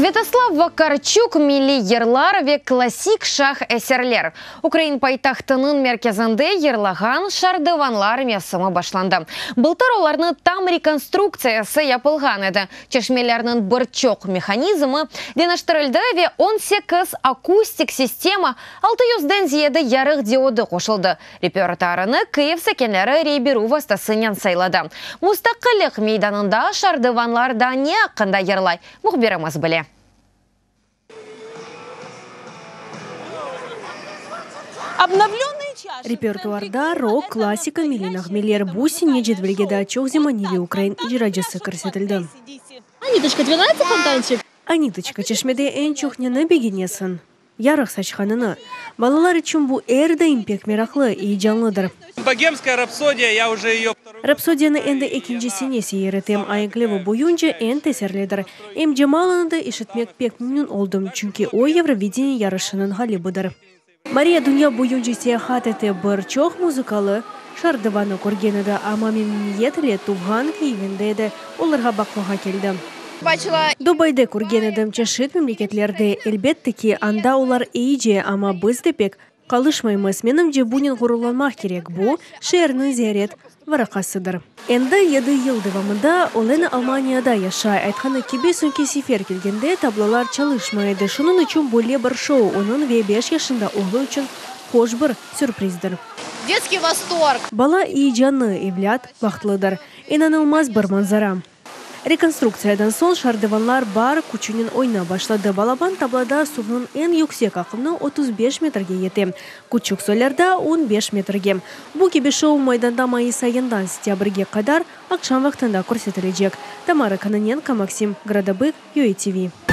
Svyatoslav Vakarçuk, milliy yırlar ve klassik şah eserler. Ukrain paytahtınıñ merkezinde yırlağan şardıvanlar mevsimi başlandı. Bıltır olarnı tam rekonstruktsiyası yapılğan edi, çeşmelerniñ bir çoq mehanizmi deñiştirildi ve 18 akustik sistema, 600-den ziyade yarıq diodı qoşuldı. Repertuarını Kyiv sakinleri rey berüv vastasınen sayladı. Mustaqillik meydanında şardıvanlar da ne aqqında yırlay, mühbirimiz bile. Repertuarda rok, klassika, milliy nağmeler. Bu sene cedvelge daa çoq zemaneviy ukrain icracısı kirsetildi. Anitoçka, tebe nravitsya fontançik? Anitoçka, çeşmede eñ çoq neni begenesiñ? Yarıq saçqanını. Balalar içün bu er daim pek meraqlı, eyecanlıdır. Bogemskaya rapsodiya, ya uje eyo Rapsodiyanı endi ekinci sene seyir etem, aenklevi boyunca eñ tesirlidir. Em Camalanı da eşitmek pek memnün oldım, çünki o Yevrovideniye yarışınıñ ğalibidir. Mariya dünya boyunca seyahat ete, bir çoq muzıkalı şardıvanı körgen edi, amma memnüniyet ile tuvğan Kyivinde edi, olarğa baqmağa keldi. Dubayda körgen edim, çeşit memleketlerde, elbette ki, anda olar eyice, amma biz de pek qalışmaymız. Menimce, bunen ğururlanmaq kerek, bu, şeerniñ ziyaret varaqasıdır. Endi yedi yıl devamında Olena Almaniyada yaşay. Aytqanı kibi, soñki sefer kelgende tablalar çalışmay edi, şunıñ içün böyle bir şou onıñ ve beş yaşında oğlu içün hoş bir sürprizdir. Detskiy vostorg. Bala eyecanı, evlât bahtlıdır. İnanılmaz bir manzara. Rekonstruktsiyadan soñ şardıvanlar bar küçünen oynap başladı. Balaban tablada suvnıñ eñ yüksek aqımı 35 metrge yete, küçük soylarda 15 metrge. Bu kibi şou Maydanda mayıs ayından sentâbrge qadar aqşam vaqtında körsetilecek. Tamara Kononenko, Maksim Gradobık, UATV.